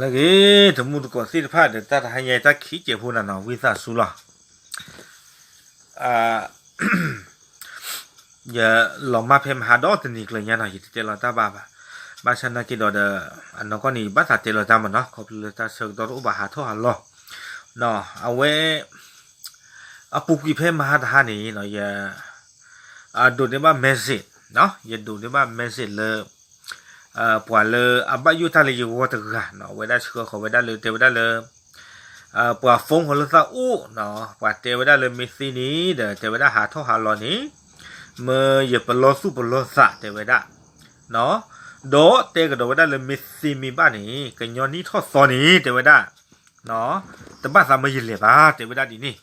လၢဂ့ၤ တမူတကိးသ့ၣ်တဖၣ်ဒီး တၢ်တဟါညါအံၤ တၢ်ခံကဲးဖိနၤနီၤ ဝံသးစူၤလီၤ. ယလီၤမၢ်ဖဲမဟါဒီတနံၤကျၢၤညါနီၤ ယတတဲလီၤတၢ်ဘၣ်ဘၣ်. ဘၣ်ဆၣ်သနာ်က့ဒီး အနီၢ်ကီၢ်န့ၣ် ယဘၣ်သးတဲလီၤတၢ်မ့ၢ်နီၤ ခီဖျိလၢတၢ်ဆၢကတီၢ်တအိၣ်ဘၣ် ဟးထီၣ်ဟးလီၤ. အဝဲ အပူၤကွံာ်ဖဲမဟါတဟါန့ၣ် ယဒိးန့ၢ်ဘၣ် message ယဒိးန့ၢ်ဘၣ် message လၢ ပှၤလၢအဘၣ်ယိၣ်တၢ်လၢယဂီၢ်တဂၤနီၤ အဝဲဒၣ်ဆှၢဃီၤဝဲဒၣ်လၢ တဲဝဲဒၣ်လၢ ပှၤ phone ဃီၤလၢသးအိၣ်နီၤ ပှၤတဲဝဲဒၣ်လၢမ့ၢ်သ့န့ၣ်ဒီး တဲဝဲဒၣ်ဟးထီၣ်ဟးလီၤန့ၣ် မ့ၢ်ယပလီၢ်သူၣ်ပလီၢ်သး တဲဝဲဒၣ် ဒီးတဲကဒီးဝဲဒၣ်လၢမ့ၢ်သ့မ့ၢ်ဘၣ်န့ၣ် ကညီနံၣ်ထီၣ်သီန့ၣ် တဲဝဲဒၣ် တဘၣ်သးမၢယလဲၤဘၣ် တဲဝဲဒၣ်ဒ်န့ၣ်.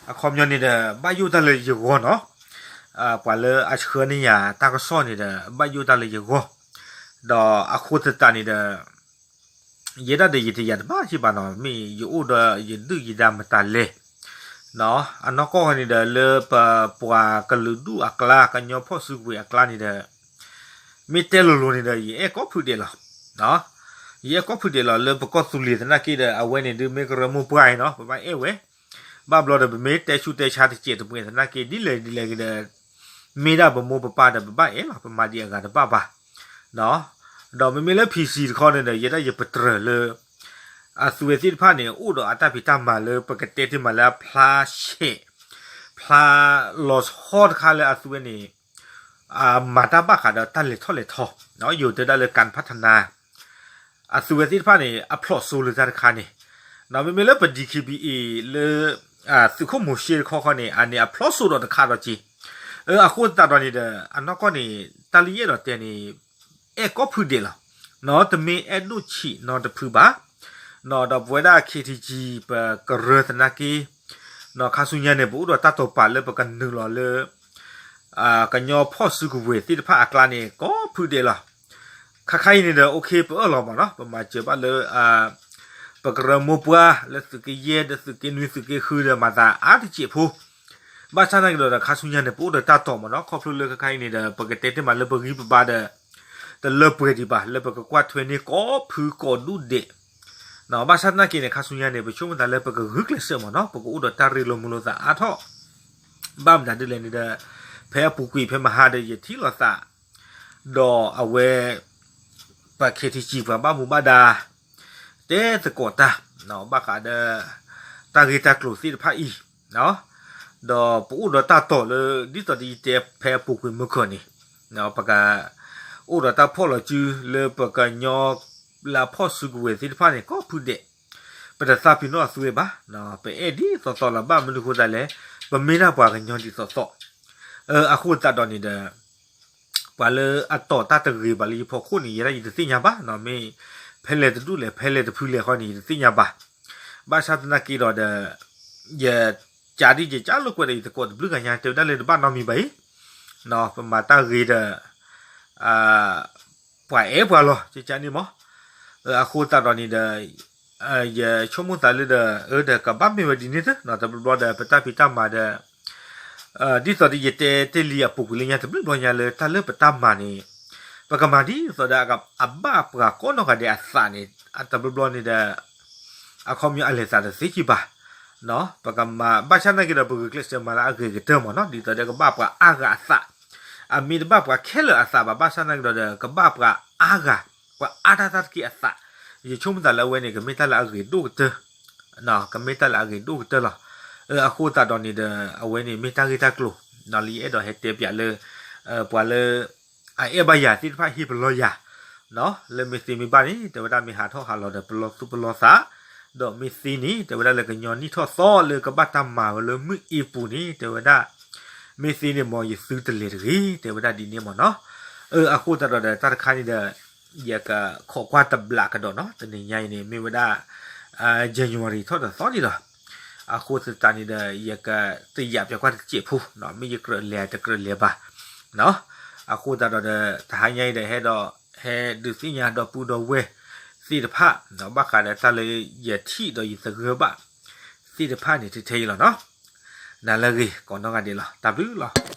အခီပညီန့ၣ်ဒီး ဘၣ်ယိၣ်တၢ်လၢယဂီၢ်နီၤ ပှၤလၢအဆှၢန့ၢ်ယၤတၢ်ကစီၣ်န့ၣ်ဒီး ဘၣ်ယိၣ်တၢ်လၢယဂီၢ် ဒီးအဃိသတးန့ၣ်ဒီး ယဲဒၣ်ဒီးယတယာ်တဘၣ်က့ဘၣ်နီၤ မ့ၢ်ယအိၣ်ဒီးယဒုၣ်ယဒါမတၤလဲၣ် အနီၢ်ကီၢ်န့ၣ်ဒီး လၢပပှၤကလုာ်ဒူၣ်အကျါ ကညီဖီၣ်စုကဝဲၤအကျါန့ၣ်ဒီး မ့ၢ်တဲလိၤလိၤန့ၣ်ဒီး ယအဲၣ်ကိးဖုဒဲးလီၤ. ယအဲၣ်ကိးဖုဒဲးလီၤ လၢပကီၢ်သူလ့ၤသနာ်က့ဒီး အဝဲန့ၣ်ဒုးမ့ၢ်ကရၢမိၢ်ပှၢ်အံၤနီၤ ပဘၣ်အဲၣ်ဝဲ ဘၣ်ဘျီဒီး ပမ့ၢ်တဲဆူးတဲဆါတစဲးတမှဲးသနာ်က့ ဒ်လဲၣ်ဒ်လဲၣ်ဂ့ၤဒီး မ့ၢ်ဒၣ်ပမိၢ်ပပၢ်ဒီး ပဘၣ်အဲၣ်လီၤ ပမၤဒံးအဂၤတဘၣ်ဘၣ် ဒီးမ့မ့ၢ်လၢ ဖံစံ တခီန့ၣ်ဒီး ယဲဒၣ်ယပတြၢၤလၢ အသုဝဲသ့ၣ်တဖၣ်န့ၣ် အိၣ်ဒီးအတၢ်ဖံးတၢ်မၤလၢပကတဲတ့ၢ်မးလၢအဖျါဆဲး ဖျါလီၤဆီတခါလၢအသုဝဲန့ၣ် မၤတၢ်ဘၣ်ဃးဒီးတၢ်လဲၤထီၣ်လဲၤထီ ယိၤတဲဒၣ်လၢ ကၣ်ဖးထနါ အသုဝဲသ့ၣ်တဖၣ်န့ၣ် အဖျိးစိလၢတၢ်တခါန့ၣ် မ့မ့ၢ်လၢပ DKBA လၢ သုးခိၣ်မိၤၡ့တခီဃီန့ၣ် အန့ၣ်အဖျိးစိဒီးတခါဒီးက့ အဃိသတးဒီးန့ၣ်ဒီး အနီၢ်ကီၢ်န့ၣ် တၢ်လၢယအဲၣ်ဒိးတဲန့ၣ် အဲၣ်ကိးဖုဒဲးလီၤ. တမ့ၢ်အဲၣ်ဒိၣ်ဆံးနီတဖုဘၣ် ဒီးပဝဲဒၣ် KTG ပကရၢသနာ်က့ ခါဆူညါန့ၣ် ပအိၣ်ဒီးတၢ်တိာ်ပာ်လၢပကနုာ်လီၤလၢ ကညီဖီၣ်စုကဝဲၤသ့ၣ်တဖၣ်အကျါန့ၣ် ကိးဖုဒဲးလီၤ. ခါခါအံၤန့ၣ်ဒီး okay ပအၢၣ်လီၤမးနီၤ ပမၤစၢၤဘၣ်လၢ ပကရၢမိၢ်ပှၢ်လၢသုးက့ယဲၢ်ဒီးသုးက့နွံသုးက့ဃုဒီး မၤသးအါတစဲးဖိ ဘၣ်ဆၣ်သနာ်က့ဒီး ခါဆူညါန့ၣ် ပအိၣ်ဒီးတၢ်တိာ်မးနီၤ ခီဖျိလၢခါခါအံၤန့ၣ်ဒီး ပကတဲတ့ၢ်မးလၢပဂံၢ်ပဘါဒီး တလၢပှဲၤဒံးဘၣ် လၢပကကွၢ်ထွဲန့ၢ်ကိးဖုကိးဒူၣ်ဒဲး ဘၣ်ဆၣ်သနာ်က့န့ၣ် ခါဆူညါန့ၣ် ပဆိကမိၣ်သးလၢပကဂုာ်ကျဲးစၢးမးနီၤ ပကအိၣ်ဒီးတၢ်ရ့လိာ်မုာ်လိာ်သးအါထီၣ် ဘၣ်မနုၤဒ်လဲၣ်န့ၣ်ဒီး ဖဲအပူၤကွံာ်ဖဲမဟါဒီး ယထံၣ်လိာ်သး ဒီးအဝဲ ပ KTG ပှၤဘၣ်မူဘၣ်ဒါ တဲသကိးတၢ် ဘၣ်ဃးဒီး တၢ်ဂ့ၢ်တၢ်ကျိၤသ့ၣ်တဖၣ်အံၤ ဒီးပအိၣ်ဒီးတၢ်တိာ်လၢ ဒ်သိးဒီးယတဲဖဲအပူၤကွံာ်မုၢ်ခီၣ်န့ၣ် ပက အိၣ်ဒီးတၢ်ဖီၣ်လီၤစုလၢပကညီ လၢအဖီၣ်စုကဝဲၤသ့ၣ်တဖၣ်န့ၣ် ကိးဖုဒဲး ပတသးပ့ၤနီၣ်အသုဝဲဘၣ် ပအဲၣ်ဒ်သိးသိးလီၤ ဘၣ်မနုၤဃိသတးလဲၣ် ပမ့ၢ်ဒၣ်ပှၤကညီဒ်သိးသိး အဃိသတးဒီးန့ၣ်ဒီး ပှၤလၢအတိာ်တၢ်တဂ့ၤဘၣ်လၢယဖီခိၣ်န့ၣ် ယဲဒၣ်ယတသ့ၣ်ညါဘၣ် မ့ၢ်ဖဲလဲၣ်တဒူၣ်လဲၣ် ဖဲလဲၣ်တဖုလဲၣ်ဃီန့ၣ် ယတသ့ၣ်ညါဘၣ် ဘၣ်ဆၣ်သနာ်က့ဒီးဒီး ယကးဒ်ယကးလိာ်ကွဲဒီး ယသကိးတဘျုးဂၤညါ တဲဝဲဒၣ်လၢတဘၣ်နီတမံၤဘၣ်အံၤ ပမၤတၢ်ဂ့ၤဒီး ပှၤအဲၣ်ပှၤလီၤ ကကန့ၣ်မး အဃိသတးဒီးန့ၣ်ဒီး ယဆိကမိၣ်သးလၢဒီး အၢ ဒီးကဘၣ်မ့ၢ်ဝဲဒ်န့ၣ်သ့ တဘျီဘျီဒီး ပတၢ်ဖံးတၢ်မၤဒီး ဒ်သိးဒီးယတဲတ့ၢ်လံအပူၤကွံာ်လၢညါတဘျုးဘျီညါလၢ တၢ်လၢပတၢ်မၤန့ၣ် ပကမၤဒ်သိးဒီး အဘၣ်ပှၤကိးနီၢ်ဂၤဒဲးအသးန့ၣ် တဘျီဘျီန့ၣ်ဒီး အခီပညီအလဲၤသးတသ့ကံဘၣ် ပကမၤ ဘၣ်ဆၣ်သနာ်က့ဒီး ပဂုာ်ကျဲးစၢးမၤလၢအဂ့ၤကတၢၢ်မးနီၤ ဒ်သိးဒီးကဘၣ်ပှၤအါဂၤအသး အမ့ၢ်တဘၣ်ပှၤခဲလၢာ်အသးဘၣ် ဘၣ်ဆၣ်သနာ်က့ဒီး ကဘၣ်ပှၤအါဂၤ ပှၤအါတၢ်တၢ်တက့ၢ်အသး ယဆိကမိၣ်သးလၢအဝဲန့ၣ် ကမ့ၢ်တၢ်လၢအဂ့ၤဒိၣ်ကတၢၢ် ကမ့ၢ်တၢ်လၢအဂ့ၤဒိၣ်ကတၢၢ်လီၤ. အဃိသတးဒီးန့ၣ်ဒီး အဝဲန့ၣ်မ့ၢ်တၢ်ဂ့ၢ်တၢ်ကျိၤ လၢယအဲၣ်ဒိးဟဲတဲပၠးလၢ ပှၤလၢ အအဲၣ်ဘၣ်ယၤသ့ၣ်တဖၣ်ဟ့ၣ်ပလီၢ်ယၤ လၢမ့ၢ်သ့မ့ၢ်ဘၣ်န့ၣ် တဲဝဲဒၣ်မ့ၢ်ဟးထီၣ်ဟးလီၤဒီးပလီၢ်သူၣ်ပလီၢ်သး ဒီးမ့ၢ်သ့န့ၣ် တဲဝဲဒၣ်လၢကညီနံၣ်ထီၣ်သီလၢကဘၣ်တၢ်မၤဝဲလၢမုၢ်အ့ပူၤန့ၣ် တဲဝဲဒၣ် မ့ၢ်သ့န့ၣ်မ်ယသုတလဲၤတဂ့ၤ တဲဝဲဒၣ်ဒ်န့ၣ်မ့ၢ်နီၤ. အဃိသတးဒီးတၢ်တခါန့ၣ်ဒီး ယကခိးကွၢ်တဘျးကဒီးနီၤ တနံၤညါအံၤန့ၣ် မ့ၢ်ဝဲဒၣ် January ထီၣ်တသီန့ၣ်လီၤ. အဃိသတးန့ၣ်ဒီး ယကတယာ်ပၠးကွၢ်တစဲးဖိ မ့ၢ်ယကြၢးလဲၤတကြၢးလဲၤဘၣ် အဃိသတးဒီးဒီး တဟါညါအံၤဒီး ဟဲဒီး ဟဲဒုးသ့ၣ်ညါဒီပုၢ်ဒီဝဲၢ်သ့ၣ်တဖၣ် ဘၣ်ဃးဒီးတၢ်လၢယထံၣ်ဒီးယသဂၢၢ်ဘၣ်သ့ၣ်တဖၣ်န့ၣ် ထဲထဲအံၤလီၤနီၤ. နၤလၢအဂ့ၤ ကိးနီၢ်ဂၤဒဲးလီၤ. တၢ်ဘျုးလီၤ.